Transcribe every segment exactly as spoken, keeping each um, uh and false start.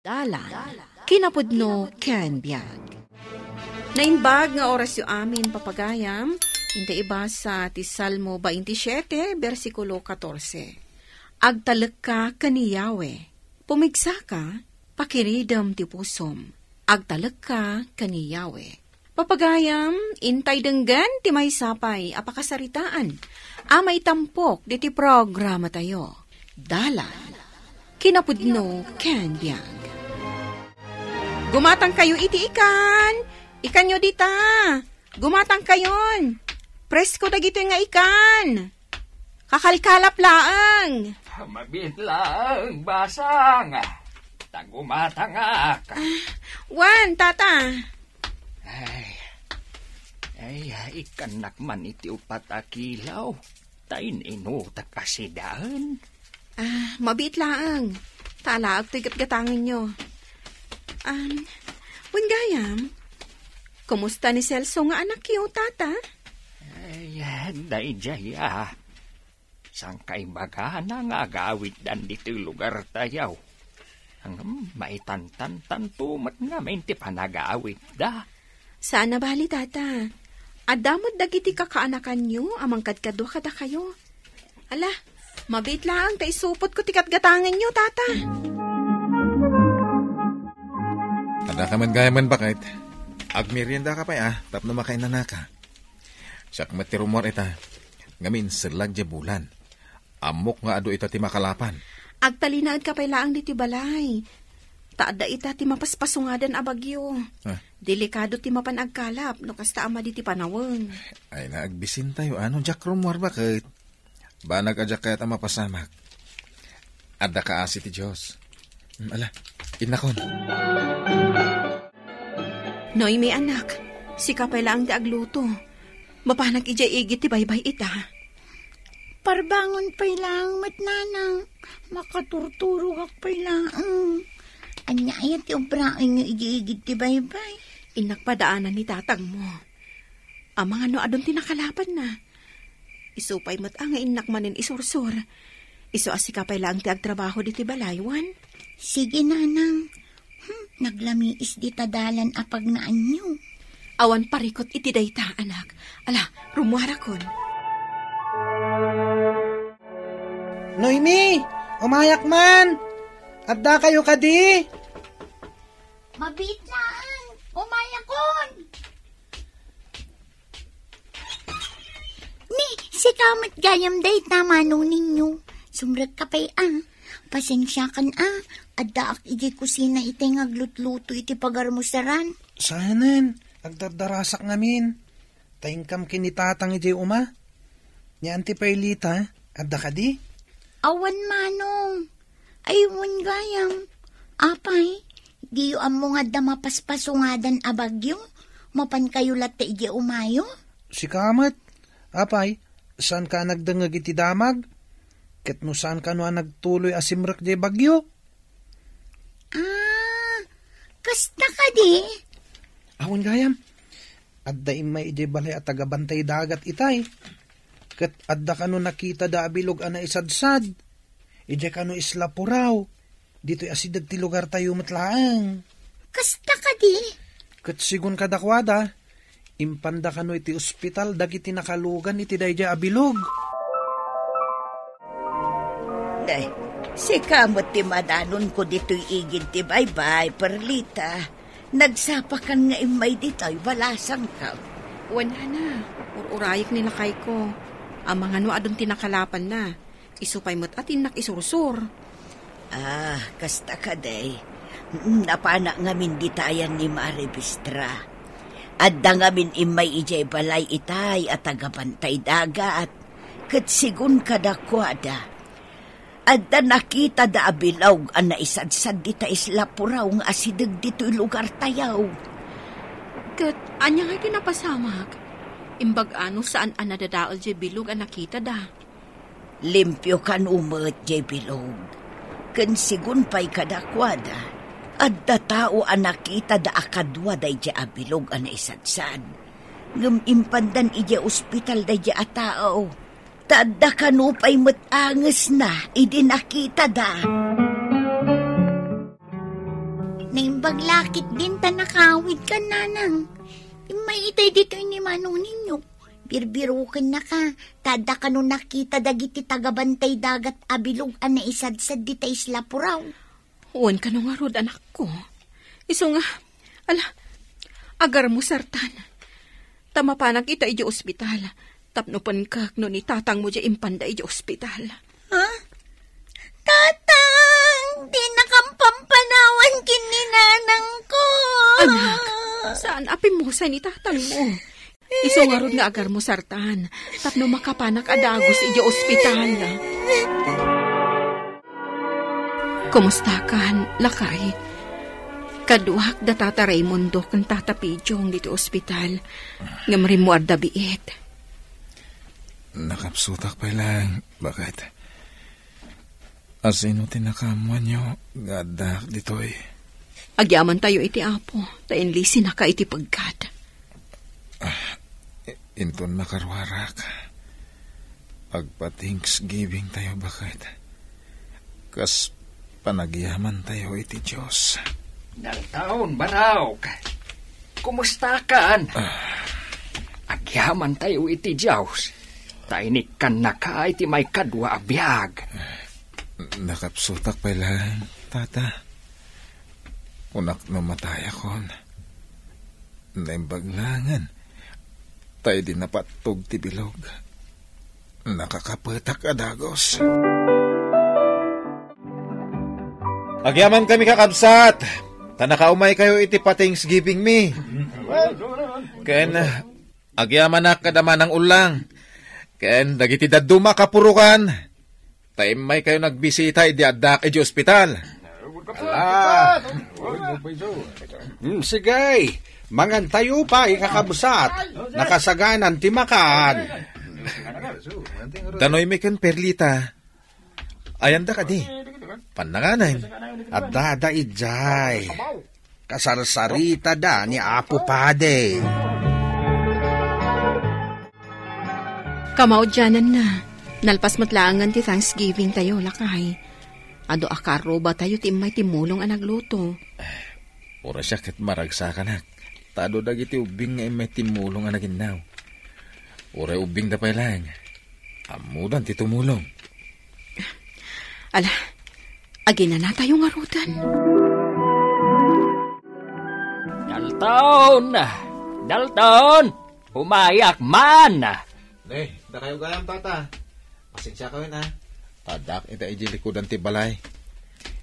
Dalan, kinapudno ken biag. Naimbag nga orasyo amin, papagayam, inta ibasa ti Salmo twenty-seven, bersikulo katorse. Agtalekka ken ni Yahweh. Pumigsaka, pakiridem ti pusom. Agtalekka ken ni Yahweh. Papagayam, intay denggen ti maysa pay a pakasaritaan a maitampok diti programatayo. Dalan, kinapudno ken biag. Gumatangkayo iti ikan. Ikanyo dita. Gumatangkayon. Presko dagitoy nga ikan. Kakalkalap laeng. Mabiit laeng, basang. Ta gumatangak. Ah, wen, tata. Ay, ay, ikkannak man iti upat a kilaw. Ta in-inutak a sidaen. Ah, mabiit laeng. Ta alaek toy gatgatangenyo. Um, wen gayam, kumusta ni Celso nga anakyo, tata? Ay, daydiay, ah. Saan kaibagana nga agawiddan ditoy lugartayo? Ngem maitantantanto met ngamin ti panagawidda. Saan a bali, tata. Adda met dagiti kakaanakanyo a mangkadkadua kadakayo. Ala, mabiit laeng ta isupotko ti gatgatangenyo, tata. Adda ka man gayam, baket. Agmeriendaka pay, a, tapno makainanaka. Siak met ti rummuar ita, ngamin sellag diay bulan. Ammok nga adu ita ti makalapan. Agtalinaedka pay laeng ditoy balay. Ta adda ita ti mapaspasungadan a bagyo. Ah. Delikado ti mapan agkalap no kasta a madi ti panawen. Ay, naagbisintayo. Ano, diak rummuar, baket. Banag a diak kayat a mapasamak. Adda kaasi ti Dios. Mm, ala, innakon. Noemi, anak, sika pay laeng ti agluto. Mapanak idiay igid ti baybay ita. Parbangon pay laeng met, nanang. Makaturturogak pay laeng. Ania aya ti ubraenyo idiay igid ti baybay? Innak padaanan ni tatangmo. Amangan no adun ti nakalapanna. Isu pay met a nga innak manen isursor. Isu a sika pay laeng ti agtrabaho ditoy balay, wen? Sige, nanang. Hmm, naglamiis dita dalan a pagnaanyo. Awan parikut iti dayta, anak. Ala, rummuarakon. Noemi, umayak man! Adda kayo kadi? Mabiit laeng, umayakon! Ni, sika met gayam dayta, manong ninyo. Sumrekka pay, a. Pasensiakan, a. Addaak idiay kusina itay nga aglutluto iti pagarmusaran. Saanen, agdardarasak ngamin. Ta inkam ken ni tatang idiay uma. Ni Auntie Perlita, adda kadi? Awan, manong. Ay, wen gayam. Apay, diyo ammo nga adda mapaspasungadan a bagyo? Mapankayo latta idiay umayo? Sika met. Apay, saanka a nagdengngeg iti damag? Ket no saan kano a nagtuloy a simrek diay bagyo? Ah, kasta kadi? Awan gayam. Adda immay idiay balay a tagabantay dagat itay. Ket adda kano nakitada a bilog a naisadsad. Idiay kano Isla Purao. Ditoy asideg ti lugartayo met laeng. Kasta kadi? Ket sigun kadakuada, impanda kano iti ospital dagiti nakalugan iti daydiay a bilog. Ay, sika met ti madanonko ditoy igid ti baybay, Perlita. Nagsapakan nga immay ditoy, balasangka. Wen, nana, ur-urayek ni lakayko. Amangan no adun ti nakalapanna. Isu pay met a ti innak isursor. Ah, kasta kadi. Mm, napanak ngamin ditayan ni Mare Bistra. Adda ngamin immay idiay balay itay a tagabantay dagat. Ket sigun kadakuada, adda nakitada a bilog a naisadsad dita Isla Purao nga asideg ditoy lugartayo. Ket ania nga kinapasamak? Imbag-a no saan a nadadael diay bilog a nakitada? Limpio kano met diay bilog. Ken sigun pay kadakuada, adda tao a nakitada a kadua daydiay a bilog a naisadsad. Ngem impandan idiay ospital daydiay a tao. Ta adda kano pay met angesna idi nakitada. Naimbag la ketdin ta nakawidka, nanang. Immay itay ditoy ni Manong Ninyo. Birbirokennaka, ta adda kano nakita dagiti tagabantay dagat a bilog a naisadsad dita Isla Purao. Wen kano ngarud, anakko. Isu nga, ala, agarmusartan. Ta mapanak ita idiay ospital. Tapno pankak no ni tatangmo diay impanda idiay ospital. Ha? Tatang, dinakam pampanawan ken ni nanangko. Anak, saan a pimmusay ni tatangmo? Isu ngarud nga agarmusartan, tapno makapanak a dagus idiay ospital. Kumustakan, lakay? Kaduak da Tata Raimundo ken Tata Pijong ditoy ospital, ngem rimmuarda biit. Nakapsutak pay laeng, baket. Asino ti nakaammoanyo nga addaak ditoy? Agyamantayo iti Apo, ta inlisinaka iti peggad. Ah, i-, inton makaruarak, agpa-Thanksgiving tayo, baket. Kas panagyamantayo iti Dios. Dalton, Barok. Kumustakan? Ah. Agyamantayo iti Dios. Ta inikkannaka iti maikadua a biag. Nakapsutak pay laeng, Tata. Kunak no matayakon. Naimbag laengen. Ta idi napattog ti bilog, nakakapetak a dagus. Agyamankami, kakabsat, ta nakaumaykayo iti pa-Thanksgiving mi. Ken agyamanak kada manang ullang. Ken dagiti dadduma a kapurokan, ta immaykayo nagbisita idi addaak idiay ospital. Ala. Hmm, sige. Mangantayo pay, kakabsat. Nakasaganan ti makan. Danoymi ken Perlita. Ayanda kadi? Pannanganen. Adda da idiay. Kasarsaritada ni Apo Padi. Kamaudiananna, nalpas met laengen ti Thanksgiving tayo, lakay. Adu a karruba tayo ti immay timmulong a nagluto. Uray siak ket maragsakanak, ta adu dagiti ubbing nga immay timmulong a naginnaw. Uray ubbingda pay laeng, ammodan ti tumulong. Ala, aginana tayo ngaruden. Dalton! Dalton! Umayak man! Ne, dakayo gayam, Tata. Pasensiakayon, a. Addaak ita idiay likudan ti balay.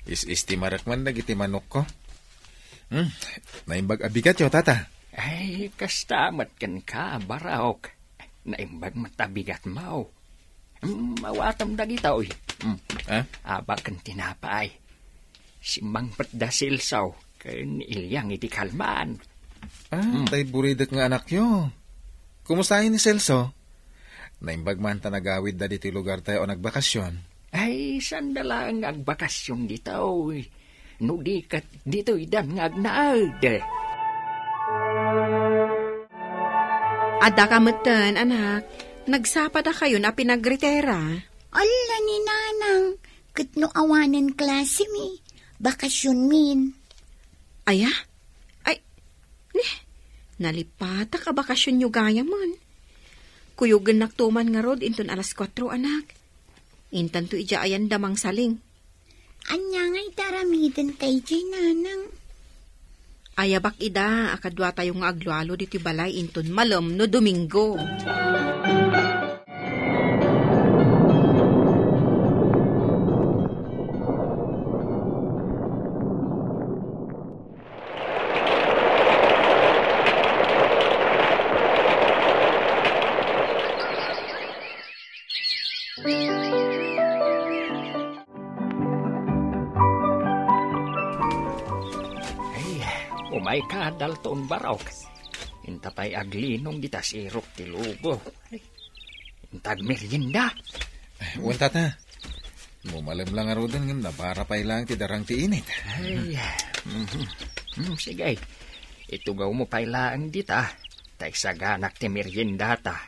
Is-istimarek man dagiti manokko. Hmm, naimbag a bigatyo, Tata. Ay, kasta met kenka, Barok. Naimbag met a bigatmo. Hmm, awatem dagitoy. Hmm. Ha? Abaken tinapay. Simmangpet da Celso ken Iliang iti kalman. Ah, hmm, tay buridek nga anakyo. Kumusta ni Celso? Naimbag man ta nagawidda ditoy lugar tayo a nagbakasyon. Ay, sanda laeng nga agbakasyon ditoy. No di ket ditoydan nga agnaed. Adda ka metten, anak. Nagsapadakayon a pinagritera. Alla ni Nanang, ket no awanen klase mi, bakasyon min. Aya? Ay, ne, nalipatak a bakasyonyo gayam. Kuyogennak to man ngarud inton alas kuatro, anak. Intanto idiay ayan da Mang Saling. Ania nga ita aramiden ta idiay, Nanang? Ayabak ida a kaduatayo nga aglualo ditoy balay inton malem no Domingo. Ay, umayka, Dalton Barok. Inta pay aglinong dita sirok ti lugo. Ay, inta agmerienda. Wen, Tata. Malem la ngaruden ngem nabara pay laeng ti darang ti init. Ay, mhm. Hmm, sige. Itugawmo pay laeng dita, ta isaganak ti meriendata.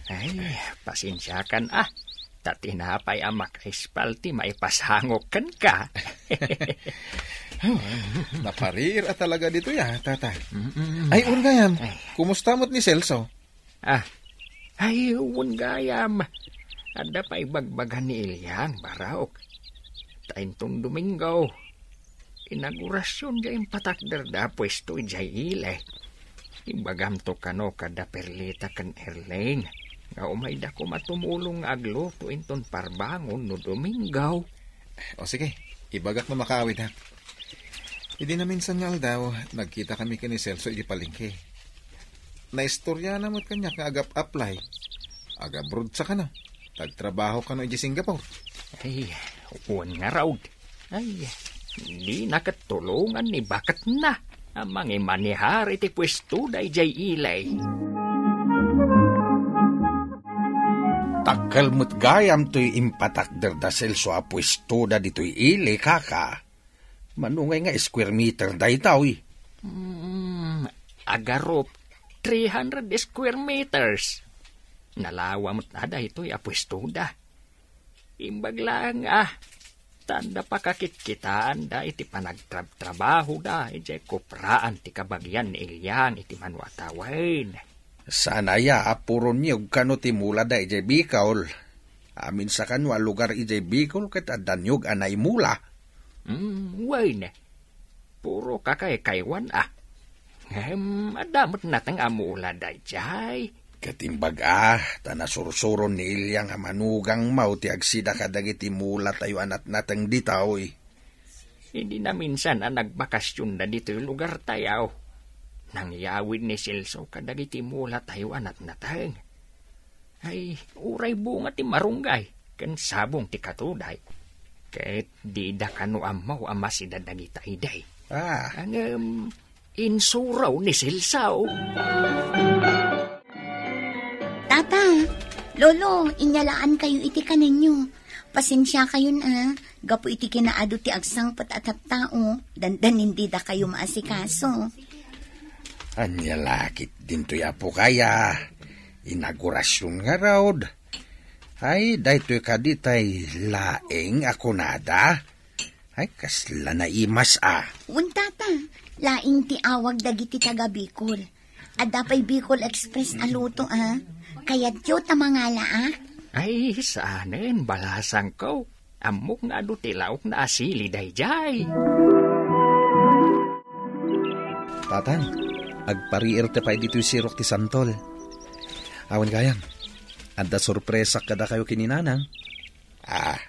Ay, pasensiakan, a. Ta tinapay a makaispal ti maipasangok kenka. Napariir a talaga ditoy, ah, tata. Mm-mm. Ay, wen gayam, Ay. Kumusta met ni Celso? Ah, ay, wen gayam. Adda pay ibagbaga ni Eliang, Barok. Ta inton Domingo, inagurasion diay impatakderda a puesto idiay ili. Ibagamto kano kada Perlita ken Erling nga umayda koma tumulong nga agluto inton parbangon no Domingo. O sige, ibagak no makaawid, ha. Idi naminsan nga aldaw, nagkita kami ken ni Celso iti palengke. Naistoriana met kaniak nga agap-apply. Agabroad sa kano. Tagtrabaho kano iti Singapore. Ay, wen ngarud. Ay, dina ket tulongan ni baketna a mangimanehar iti puestoda idiay ili. Dakkel met gayam toy impatakder da Celso a puestoda ditoy ili, kaka. Mano ngay nga square meter daytoy? Mm, agarup, three hundred square meters. Nalawa met a daytoy a puestoda. Imbag laeng a, ta adda pakakitkitaanda iti panagtrabtrabahoda idiay kupraan ti kabagian ni Eliang iti mano a tawen. Saan aya a puro niyog kano ti mulada idiay Bicol? Amin sa kano a lugar idiay Bicol ket adda niyog a naimula. Mm, wen, puro kakaykaywan a. Ngem adda met nateng a mula daydiay. Ket imbag a, ta nasursuron ni Eliang a manugangmo ti agsida kadagiti mulatayo a natnateng ditoy. Idi naminsan a nagbakasionda ditoy lugartayo, nangyawid ni Celso kadagiti mulatayo a natnateng. Ay, uray bunga ti marunggay ken sabong ti katuday. Ket dida kano ammo a masida dagita idi. Ah. Ngem, insuro ni Celso. Tata, Lolo, inyalaankayo iti kanenyo. Pasensiakayon a, gapu iti kinaadu ti agsangpet a tattao, dandanin didakayo maasikaso. Ania la ketdin toy, apokay a? Inagurasion ngarud. Ay, daytoy kadi tay laeng a kunada? Ay, kasla naimas a. Wen, tata, laeng ti awag dagiti taga Bicol. Adda pay Bicol Express a luto a. Kayatyo ta mangalaak? Ay, saanen, balasangko. Ammok nga adu ti laokna a sili daydiay. Tatang, agpariirta pay ditoy sirok ti santol. Awan gayam, adda sorpresak kadakayo ken ni Nanang. Ah,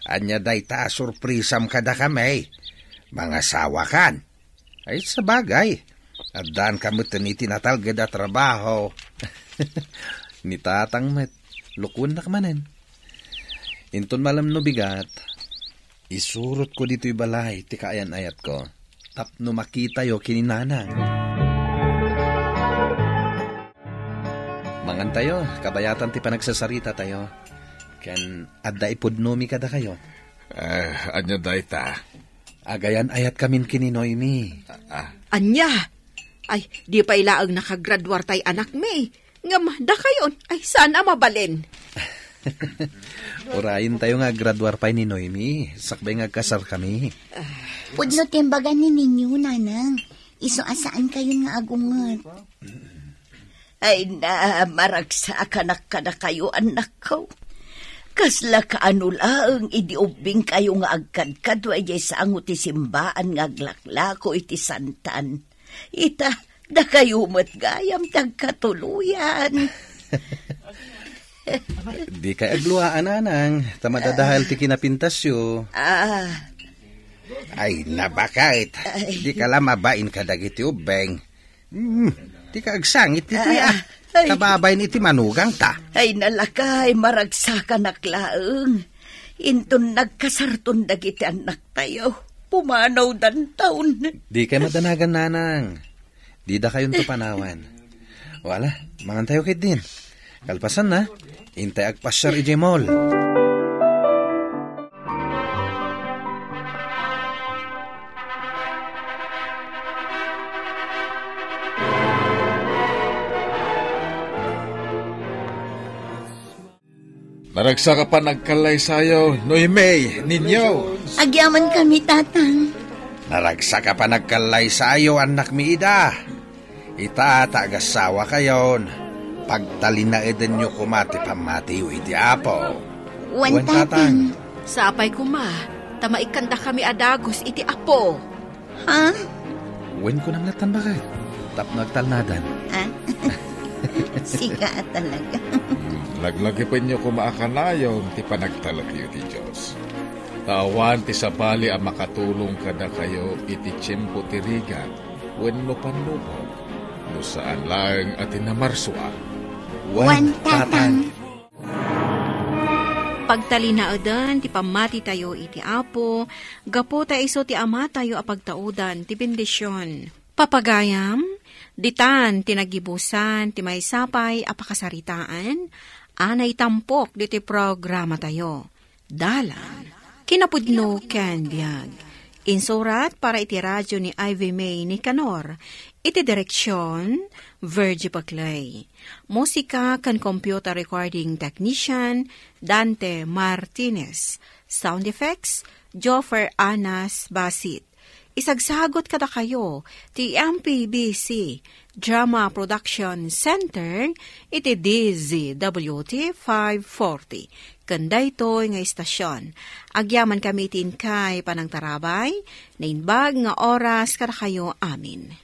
ania dayta a sorpresam kadakami? Mangasawakan? Ay, sabagay. Addaanka met iti natalged a trabaho. Ni Tatang met, lukuennak manen. Inton malem no bigat, isurotko ditoy balay ti kaayan-ayatko tapno makitayo ken ni Nanang. Mangantayo, kabayatan ti panagsasarita tayo. Ken adda ipudnomi kadakayo. Eh, ania dayta? Agayan-ayatkamin ken ni Noemi. Ah. Ania? Ay, di pay laeng nakagraduar tay anakmi. Ngem dakayon, ay saan a mabalin. Urayentayo nga aggraduar pay ni Noemi, sakbay nga agkasarkami. Pudno ti imbaga ni Ninyo, Nanang. Isu a saankayon nga agunget. Ay na, maragsakanak kadakayo, annakko. Kasla kaano laeng idi ubbingkayo nga agkadkadua idiay sango ti simbaan nga aglaklako iti santan. Ita, dakayo met gayam ti agkatuloyan. Dikay agluaan, Nanang, ta madadael ti kinapintasyo. Ah. Ay, nabaket. Ay. Dika la mabain kadagiti ubbing. Hmm, dika agsangit ditoy, ah. Ay. Kababain iti manugangta. Ay, nalakay, maragsakanak laeng. Inton nagkasarton dagiti annaktayo, pumanawdanton. Dikay madanagan, Nanang. Didakayonto panawan. Wala, mangantayo ketdin. Kalpasanna, intay agpasiar idiay mall. Naragsak a panagkallaysayo, Noemi, Ninyo. Agyamankami, Tatang. Naragsak a panagkallaysayo, annakmi, Ida. Ita ta agasawa kayon, pagtalinaedenyo koma ti pammatiyo iti Apo. Wen, Wen, Tatang. Tatang. Sapay koma, ta maikkandakami a dagus iti Apo. Ha? Wen, kunam lattan, baket. Tapno agtalnadan. Ah? Sika a talaga. Laglagipenyo koma a kanayon ti panagtalekyo iti Dios. Ta awan ti sabali a makatulong kadakayo iti tiempo ti rigat wenno pannubog, no saan laeng a ti namarsua. Wen, Tatang. Pagtalinaeden ti pammatitayo iti Apo, gapu ta isu ti Amatayo a pagtaudan ti bendision. Papagayam, ditan ti nagibusan ti maysa pay a pakasaritaan a naitampok ditoy programatayo. Dalan, kinapudno ken biag. Insurat para iti radio ni Ivy May Nicanor. Iti direksion, Virgie Paclay. Musika ken computer recording technician, Dante Martinez. Sound effects, Joffer Anas Basit. Isagsagut kadakayo ti M P B C Drama Production Center iti D Z W T five forty. Ken daytoy nga istasion, agyamankami iti inkay panangtarabay, naimbag nga oras kadakayo amin.